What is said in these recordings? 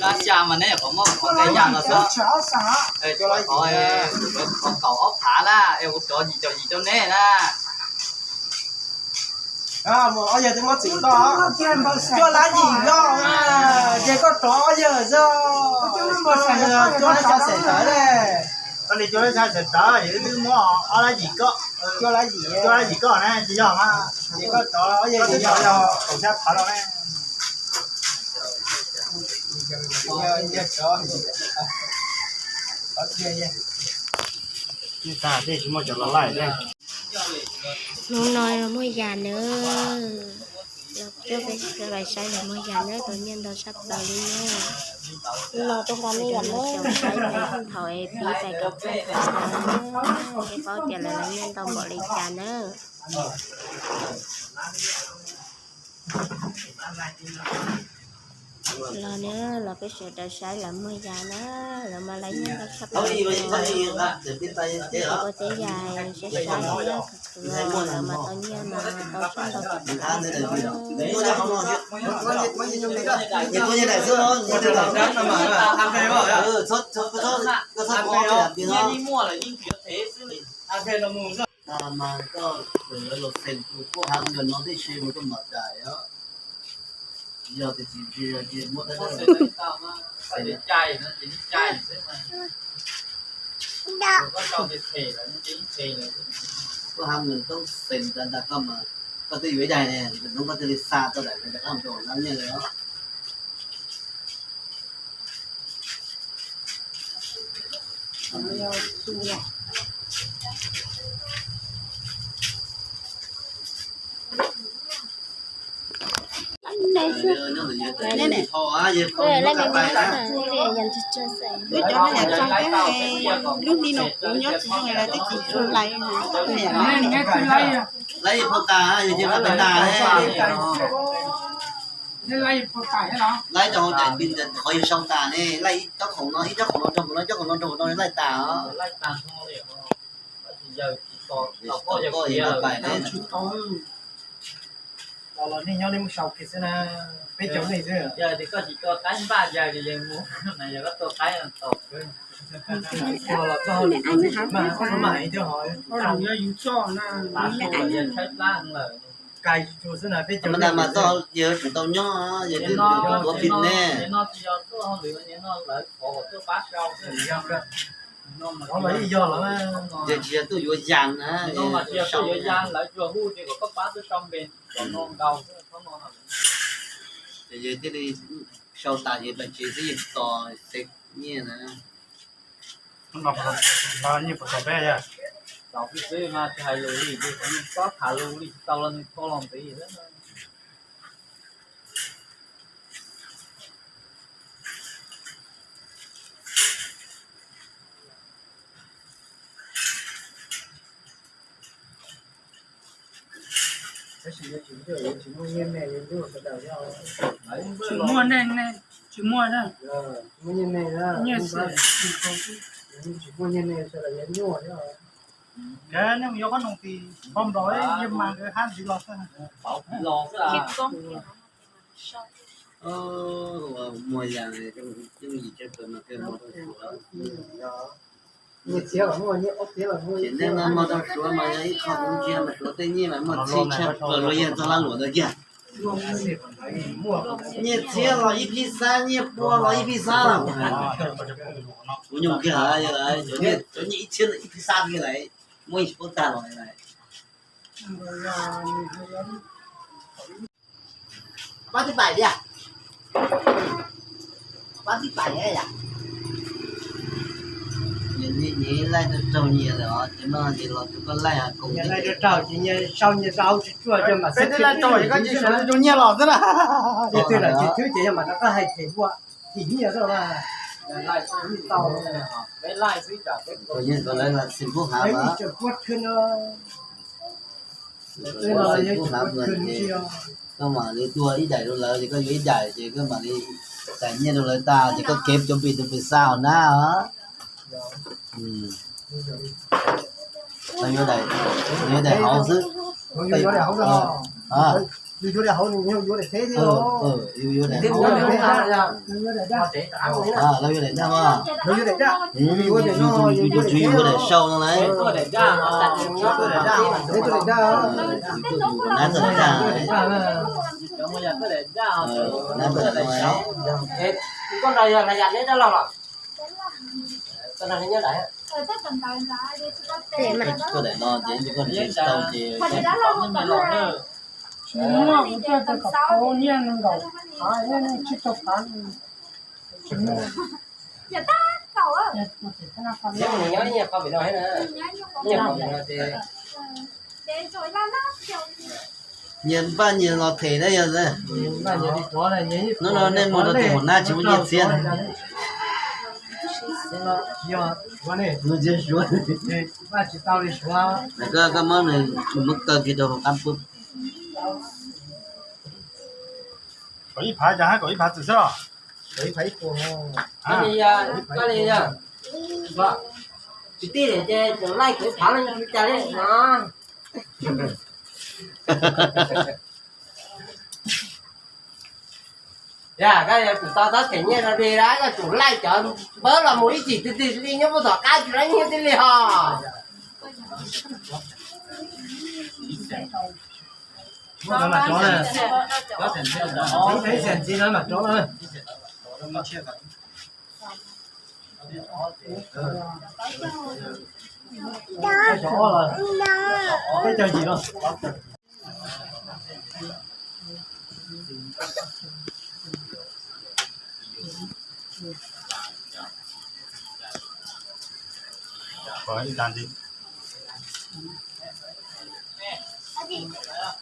Dab xya mas neb qhov muab qhov nqe yas los xwb. Qhov kaum ob phav na, es kuv rov yim caum yim rau neb na. Ob yawg twb muab txim tau, cuaj lab yim no, ces koj rov ob yawg xwb, cuaj lab xya xees tawv ne. Koj li cuaj lab xya xees tawv, yog wb twb muab ob lab yim koj, cuaj lab yim, cuaj lab yim koj na, tsis yog mas. Ces koj rov ob yawg, twb yog yog kaum xya phav los ne. Hnub no muaj yas na, los coj peb sawv daws saib los muaj yas na, tau nyiaj ntau tshaj plaws li na. Hnub no tuaj nqa nej yas na, saib thaum es pib pais kom txog thaum ntawd na, nej paub tias lawv lawv nyiaj ntau npaum li cas na. Los na, los peb sawv daws saib lawv muag yas na, lawv mas lawv nyiaj ntau tshaj plaws li. Ua teb yas saib saib thiab khwv khwv, lawv mas tau nyiaj mas tau tshaj ntau tshaj plaws li. Mas koj los xeem tus kuj hav nkawd no tib si mas koj mam daim os. Yog tias tsis ntsia ces muab tab tom cai no ces cai xwb mas. Kuj hav nkawd toob xeem tas ntag koj mas, koj twb yuav ib daim ne, hnub koj thiaj li xa tau daim ntawd rau koj mus rau nab nyiaj lawm os. Lub hli no kuv nyob tsis zoo lawv twb tsis tshua laiv. Laiv phau tas, yog cia laiv tas, laiv rau hauv daim npis ntawd qhov yog sau tas ne, laiv ib tsob khoom no, ib tsob khoom no nrog no, ib tsob khoom no nrog no laiv tas os. Tsis tau koj es no pais ne. Los nej nyob nej mus sau kiag xwb na, peb caug nej xwb. Yog tias koj tsis tso qaib npaj yawg li yawg mus, na yog koj tso qaib tos. Los txog mas hais thiab ho, yog yus tso na, yog tshaib plab lawm. Kais tsuas xwb na, peb caug nej mas txog yawg tsum tau nyob, yawg twb tuav pis ne. No tsis yog tuaj hauj lwm, no lawv qhov uas tuaj pab sau xwb. Yog los, yog tsis yog tuaj yuav yas na, no mas tsis yog tuaj yuav yas, lawv tsuas hu tias kom koj pab tuaj sau npe, kom no nkaus xwb, thob no. Ces yawg thiaj li sau tas ces pais tsev xwb, yawg tos xeem nyiaj na. Nyiaj puas tau peb? Tau xwb xwb mas tsis hais lus li, txhob tham lus li, tsis tau los nws kho los ntxiv xwb. Tsis muaj nej, tsis muaj, nyiaj xwb. Nej mus yuav qhob noom tim npau nplaus, yawg mas nkawd hab ntxiv los xwb. Muag yas, nyiaj txiag los muaj, nyiaj ob txiag los muaj, ces nej no muaj tau Suav mas yog ib qho kuv ntsia mas Suav tej nyiaj mas muaj txhij tshaj plaws luag yeej txog lab luam ntawd kiag. Nyiaj txiag los ib phij xab, nyiaj pua los ib phij xab los. Kuv nyuj kiag, cov nyiaj ib txhiab ib phij xab kiag lawm, muaj ib tsis paub tag los lawm. Pab tib pais tiag, pab tib pais yam. Nyias nyias laij rau raug nyias lawm os, ces no ces los tus koj laij koom. Nyias laij rau raug ces nyias sau nyias sau tsis tsuaj ces mam xib tib laij rau ces koj cia saum tus nyiaj los xwb na. Ces twg los ces twb ces yog mam rov qab hais them ua tim nyiaj xwb mas. Peb laij xwb, peb laij xwb, peb laij xwb, peb laij xwb, peb laij xwb. Koj mam li dua ib daim rau lawv ces koj yuav ib daim ces koj mam li daim nyiaj rau lawv tas ces koj kev cov pis tus pis xa hauv nab os. Yuav daim hauv xwb. Yus yuav daim hauv nws yuav daim teb thiab. Yus yuav daim hauv, lawv yuav daim daj mas. Yus yuav daim daj, yus yuav daim no, yus yuav daim sau no lauj. Yus tuaj daim daj, nab tuaj daim daj, nab tuaj daim daj. Koj nrog yog hlais yam neb dab laug los? Koj nrog neb nyob daim. Koj tsis tuaj daim no ces koj nrhiav tsis tau ces. Tsis muaj, kuv tuaj tau kaum peb nyiaj nees nkaum phav, nyiaj nees tsib caug phav. Tsis muaj. Nyob nyiaj qho pem no thiab na. Nyiaj qho pem no ces nyias npaj nyias los them na yog. Hnub no nej mus rau tus hauv nab tsis muaj nyiaj txiag. Nws tsis suav. Koj, koj muab nws, nws muab kaw kiag rau hauv qab pub. Kaum ib phav cas hab kaum ib phav txwm xwb los? Kaum ib phav ib puas. Koj li yog, kwv tij ces tseem laij kaum ib phav li cas li no. Yog koj yuav tsum tau txhob them nyiaj rau li dab, koj tsum laij cov npawb los mus ib chim twg twg li nyob puag tom qab tsis laij nyiaj tib li hos.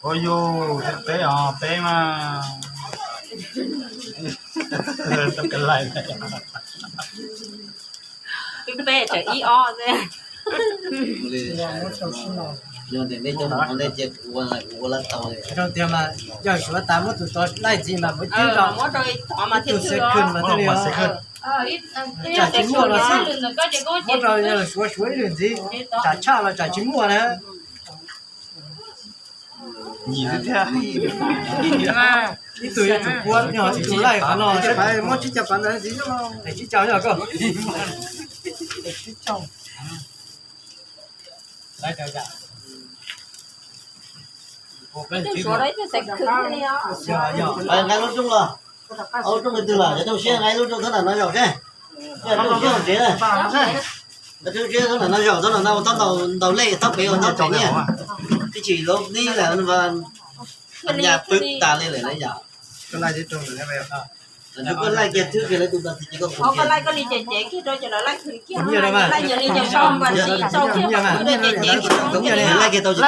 Ua yus peb os, peb mas. Peb tseem ib ob xwb. Yog tias nej coj mus nej cia kuv ua, kuv ua lawv tau li. Rau tiag mas yog suav tas muab tus tod laij ntxiv mas muab cib rau, muab rau ib tug xev khwm mas thiaj li. Tsam tsis muaj los xij, muab rau yog suav suav ib lwm ntxiv, tsam tshaj los tsam tsis muaj na. Ib tug yuav tsum puab, ib tug laij qhov no. Muab tsib caug phav ntawd ntxiv, tsib caug yog koj. Nqa lub rooj los, lub rooj twg los, yog rooj siab nqa lub rooj thob ntawm no zaum seb. Rooj siab hauv tsev na. Rooj siab thob ntawm no zaum, thob ntawm no ua ntaus lej, thob pem ua ntaub tsev nyiaj. Twb tsis lub nib lawm, nyaj pwb tas li lawm na yom. Koj laij kiag thwb kiag lawv tus ntawd ces koj, koj laij koj li ces cev kiag rau ces lawv laij kiag, laij nyias li ces sau npas ntsis sau kiag, ces cev kiag rau ces laij kiag tau ces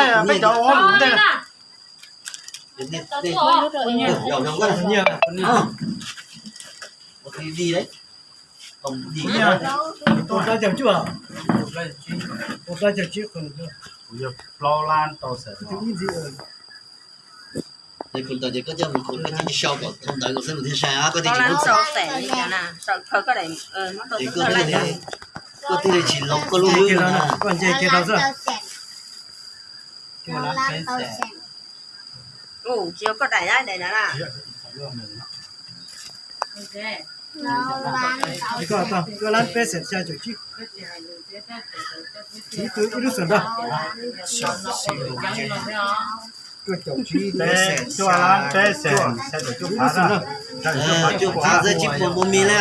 koj. Kuv yog plaub lab tau xees. Ces kuv tau ces koj coj mus kuv, koj cia li sau kom thoob ntawd kuv xwb kuv thiaj sai, koj thiaj tsis lub xees. Koj thiaj li tsis lub koj lub hwb na. Koj nce kiag tau xwb. Tsis yog koj daim, daim na. Koj lab peb xees xya caum tsib. Ib tug ib lub xees ntag. Cuaj caum tsib, cuaj lab peb xees xya caum cuaj phav. Cuaj phav xwb, tsib puas npaum mis li.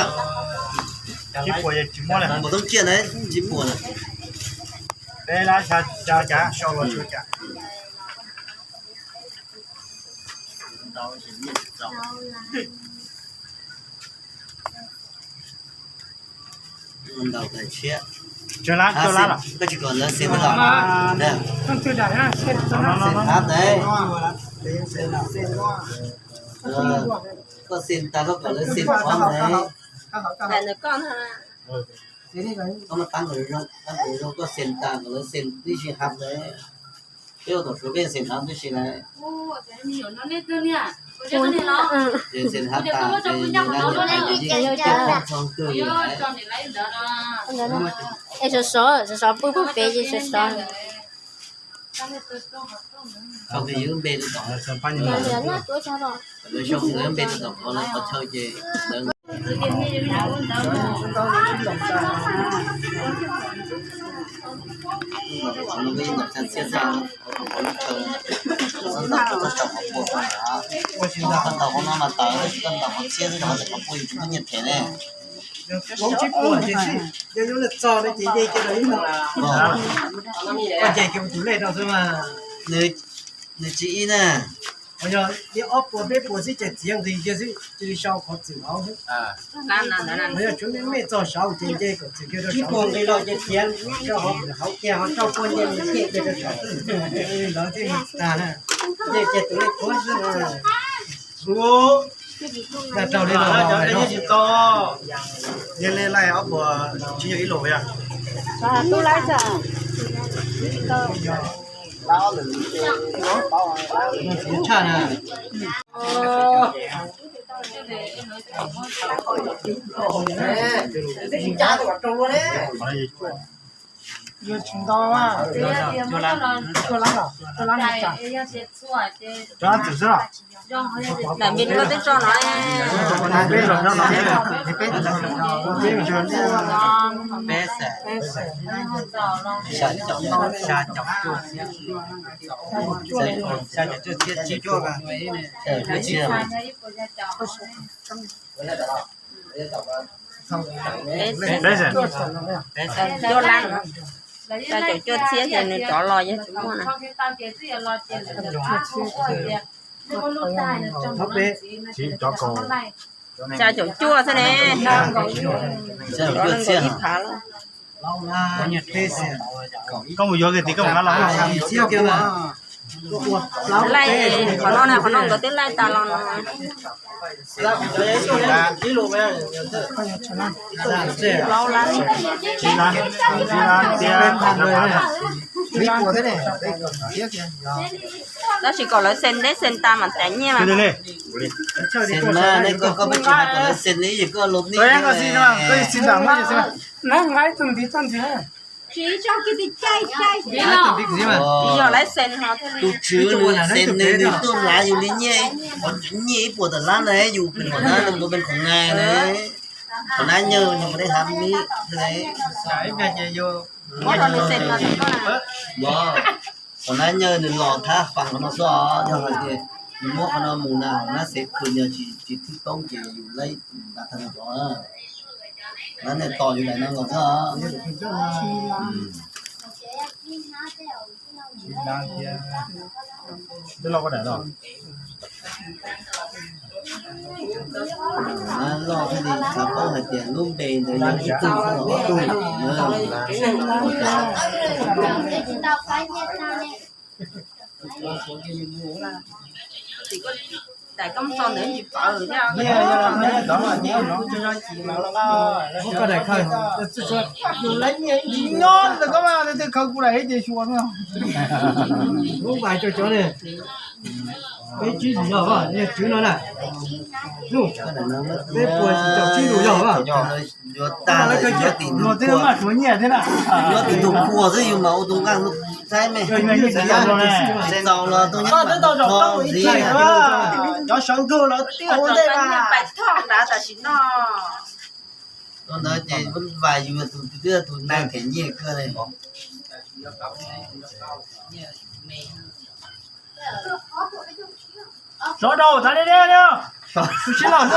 Tsib puas tsis muaj li. Npaum toob tsiaj na, tsib puas na. Peb lab xya caum, xya caum. Ntau tas tshiab. Koj tsis kom lawv xees twb los. Xees hav ntawd. Koj xees tas koj kom lawv xees qhov ntawd. Koj muaj tab nkaus zoo, tab nkaus zoo koj xees tas kom lawv xees tib si hav ntawd. Peb ua tom Suav peb xees hav tib si lawm. Ces xees hav tas ces Es sov sov, sov sov pw puag pem ces sov sov. Sau nqe npe rau tom, lawv sau nqe npe rau tom qhov lawv qhov chaw ces lawv ntawm qhov no peb ntawm xya txhiab xwb, qhov lub chaw, ntawm qhov txog rau qhov pua ko na, koj ntawm qhov no mas tawm, koj ntawm qhov txhiab xwb, qhov ntawm qhov pua yus tsis muaj nyiaj them ne. Yog yuav luag txog no ces nce kiag rau ib no, koj nce kiag mus tus lej rau xwb mas. Nws tsis ib na. Yog li ob puas peb puas xwb ces txiav nqis kiag xwb, cia li sau qhov txwm hauv xwb. Yog tshuav me me txog saud ces nce kom txwm kiag rau saud. Ib puas nqis los ces txiav rau hauv kiag, ho rau puas nce nce kiag rau saud. Ntawd thiaj li tag na. Nce kiag tus lej qhuav xwb. Dag raug li los tsis tau. Yog li laij ob puas tsib caug ib lus yog. Tub laib tag. Tshaj na. Yuav tsis ntau, cua lab los, cua lab los, cov txwm xwb los. Daim npis koj twb tso no. Peb, xya caum, xya caum cuaj, xya caum cuaj txhiab tsib caug. Cuaj lab, xya caum cuaj txhiab ces nws rov los yog tsis muaj na. Xya caum cuaj xwb ne. Rov nees nkaum ib phav lawm. Koj mus yuav kiag tid, koj mus nqa los. Laij, qhov no na, qhov no nkawd twb laij tas los no. Plaub lab. Tab sis kom lawv xen deb xen tas mam tas nyiaj mas. Xen mas, nej koj, koj peb tsis hais kom lawv xen li, koj los nij. Yog lawv xen ho thiaj li. Tus tswv nws xen nws, nws tuaj lav yus li nyiaj, nyiaj ib puas tawm lab na, yus pes khoom na, nws mus pes khoom na, khoom na nyawg nws mus dej hav mib thiab. Muab rau nws xen mas. Khoom na nyawg nws los thab fas qhov no xwb os, yog hais tias nws muab qhov no mus na, nab xev khwm yog tsis, tsis thwb toob ces yus laib nqa tag nrho. Nab nej tos yus daim no los xwb os. Nab loj thiaj li xav paub hais tias lub npe ntawd yog ib tug, ib tug. Daim koj tso ntawd tsis pawv thiab. Koj daim khawb, yus laib nyiaj ib ntsis nyob ntawd koj mas leej twg khawb kuv daim ces xyuas no. Lub npais rau cov ne, peb tsib lus yog, yog tswv no na. Peb puas caum tsib lus yog. Yuav tag lawm, nyob tim ntug khuas, nyob tim ntug khuas xwb yus mas ua tus nqaj ntug thaib me. Tsis txaus los tus nyob tim ntug khuas ntxiv. Cov sawv ntug los ua ntej mas. Ua ntawd ces vais yus tus twb yog tus neeg them nyiaj kawg li. Sov rau thav deb deb li. Tus sib laug xwb.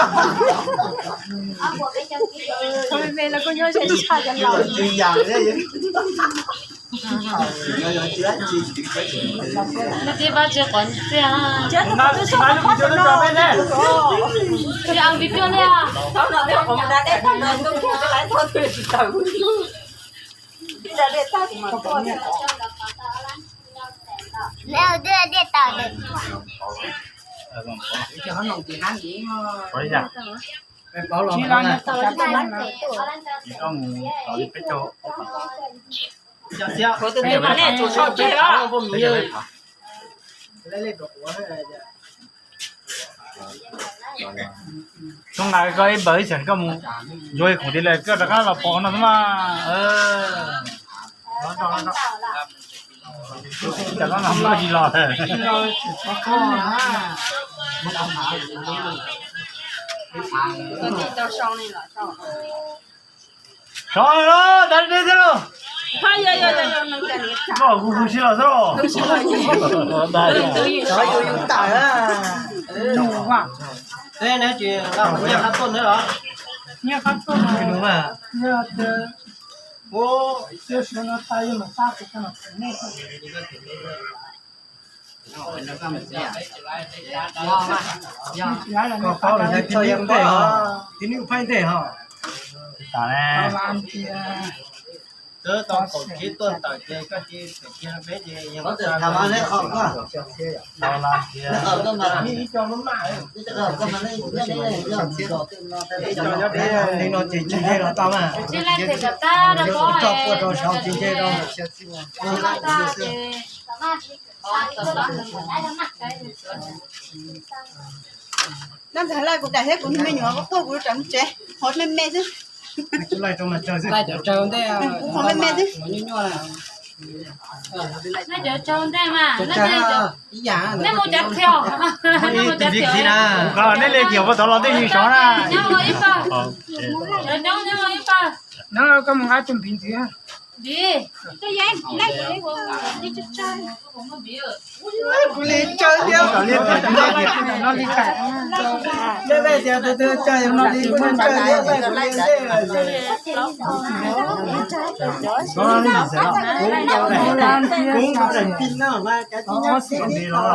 Tus yam li. Tus nab tsis nqa lub ris cua tuaj tso peb ne. Ua li cas? Ces koj mus tom li peb caug. Kuv tus tij laug nej tsum sau tseg os. Txhob nqa koj ib npawg ib xeem, koj mus yuav ib khoom li lawm koj rov qab los pom no xwb mas. Cov koj mas muaj tsis los. Sov los, tas dej thiab lauj. Koj kuv kuv sib los xwb los. Sov yus yus tawm. Nyiaj qab tuaj ntawd los? Nyiaj qab tuaj. Koj paub los yog tib neeg phaib ntej ho, tib neeg phaib ntej ho. Tam ne. Twb tau kaum tsib tuaj tawm ces koj cia peb ces yog li no ces tsis nce los tau mas. Tso puaj rau saud tsis nce rau. Nab ntxhais laj kuv daim thiab kuv me nyuam quaj kuv rau mus tsev, hov me me xwb. Kuv hov me me xwb. Nej cov tsaug ntej mas, nej mus cov khiav, nej mus cov khiav. Nej li kiag puag tod los twb yig sov na. Nyob ib pawg, sawv nyob nyob ib pawg. Koj mus nqa tus npiv ntxiv. Kuv li tsawg thiab. Neb tias tus twg tsawg no li kuj tsawg thiab, kuv li ntej lawm. Kuv nkaus daim pis no mas kav tsij nyob.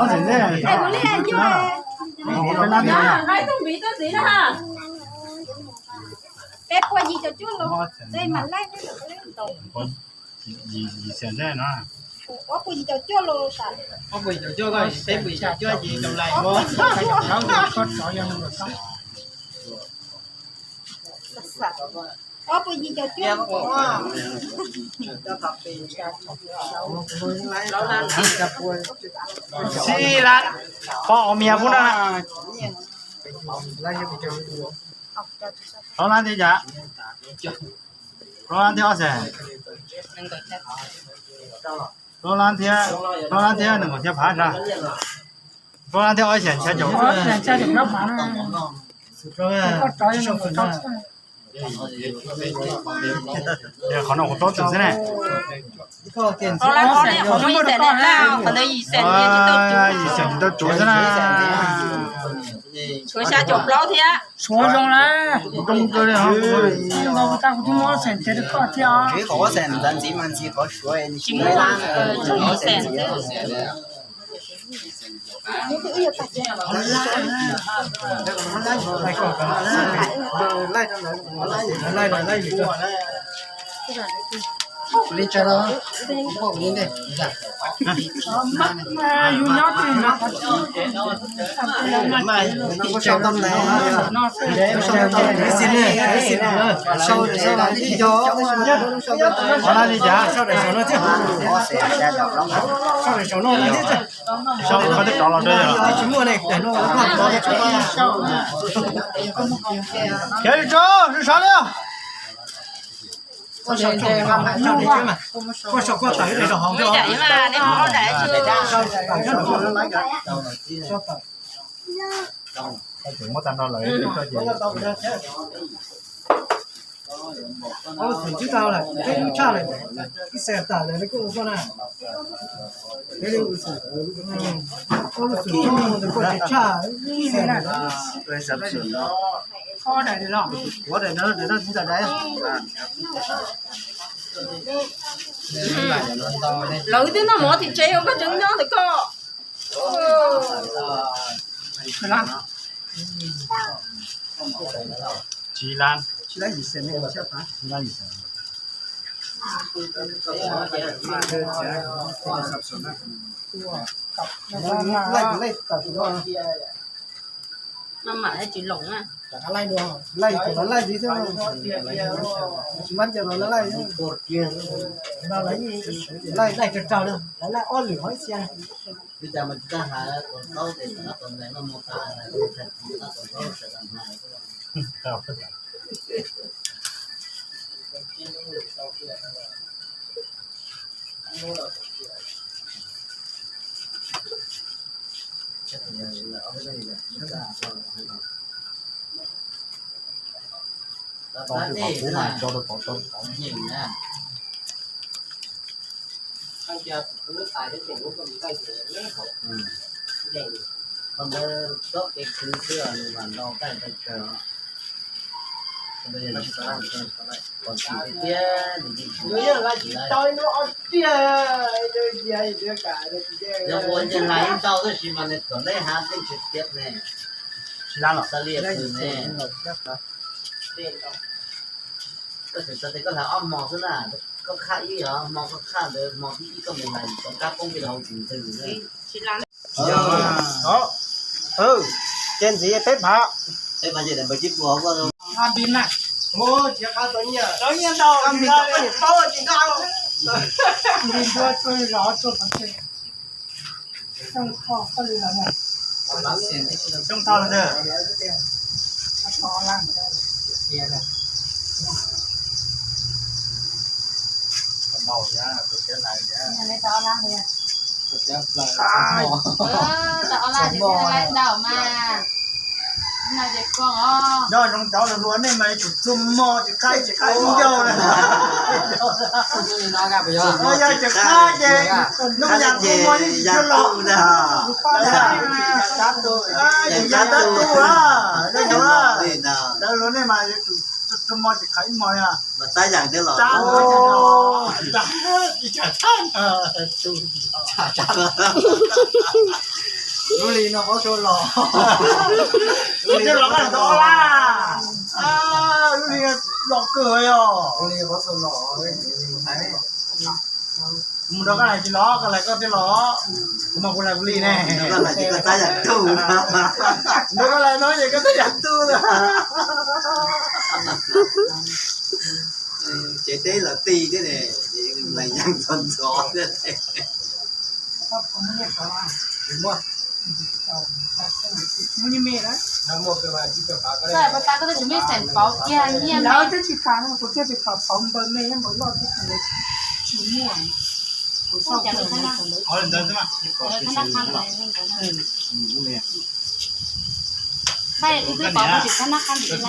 Peb puas yim caum cuaj los, mas laij. Yim xees ntej no. Ob puas yim caum cuaj los, ob puas yim caum cuaj, peb puas yim caum cuaj ces rau lais. Ob puas yim caum cuaj. Xib lab, poj ob mias pub no. Plaub lab thiab cas? Plaub lab thiab ob xees. Plaub lab thiab, plaub lab thiab nees nkaum xya phav sas. Plaub lab thiab ob xees xya caum. Qhov no kuv taub txwm xwb ne. Qhov ntawd yim xees tsis tau tsuav xwb na. Tshuav xya caum plaub thiab. Suav zoo na. Zoo kawg li. Tag kuv twb muab ob xees ntxiv rau koj thiab. Tsis muaj, tshuav ob xees xwb. Li tsa los, poj li ntej. Sau daim saum no thiab. Sau daim saum no thiab. Sau daim saum no thiab. Tsis muaj ne, daim no. Khiav li tso, sov li. Koj sau koj tawm ib daim rau hauv thiab. Muab tag nrho lawm. Ob lub xeem twb tau lawm, peb lub tshaj lawm, ib xeem tawm lawm nws kuj ua koj na. Ob lub xeem, ob lub xeem tshaj, ib xeem. Lawv twb noj mov tim tsev, koj tseem nyob ntawm koj. Tsis lab, tsis lab yim xees, tsis lab yim xees. Maj mam tsis loos na. Laij, laij ntxiv xwb, tsis mab ncaws los laij laij. Laij, laij tsawg tsawg na, laij ob lwm hov ib txhia. Tab sis qhov kub mas tso rau tod tso tod. Koj ntawd txob kev khwv xwb nws mam nrau taij taij kawg. Kom tsis tiag tiag nws yeej tsis tau ib hnub ob tiag. Yog ua nce hlais ib ntau tab sis mas nws tuam lej hav tej tsis tiav ne. Tsis lab los xa liaj pw ne. Koj tseem xav tias koj hlais ob hmo xwb na, koj khaj ib os, hmo koj khaj ntawd hmo thib ib koj mus hlais cov kab poob kiag rau hauv tus ntwg. Ces ntxiv peb phav. Peb phav ces daim npawb tsib puas hauv koj. Xyoo thoj los ntag. Tau ob laj ces thiaj li ntau mas. Noj zoo cov lus hluas nej mas yuav tsum txua hmo tsis qhaib tsis qhaib ib ncauj na. Yog tsis qhaib ces hnub yas txua hmo yeej tsis tshua los. Yus yas tab tu a, cov hluas nej mas yuav tsum txua hmo tsis qhaib ib hmo na. Mas tab yam thiab los. Lub li no Pov Suav los. Lub li no Pov Suav los, lub li los kawg os. Lub li Pov Suav los. Kuv mus nrog koj hlais tsis los, koj hlais koj thiaj los. Kuv mas kuv hlais kuv li ne. Koj hlais ces koj tab yam tug. Nrog koj hlais no ces koj tab yam tug. Tsev teb los ti thiab ne, hlais yeej ntxhov ntxhov thiab. Xav pas tas koj twb tsis muaj xeem pauv kiag nyiaj me. Ib tug pauv tsis tau nab qab ntxiv.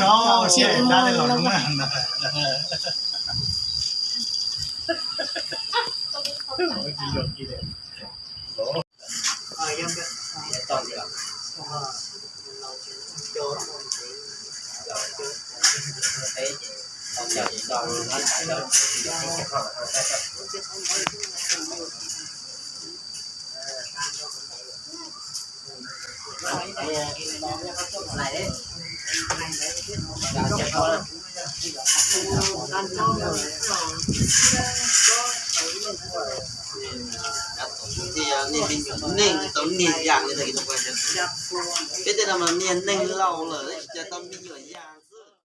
Niag me nyuam neeg tau niag yam li, peb tej no mas niag neeg laus lawm tsis tau me nyuam yam.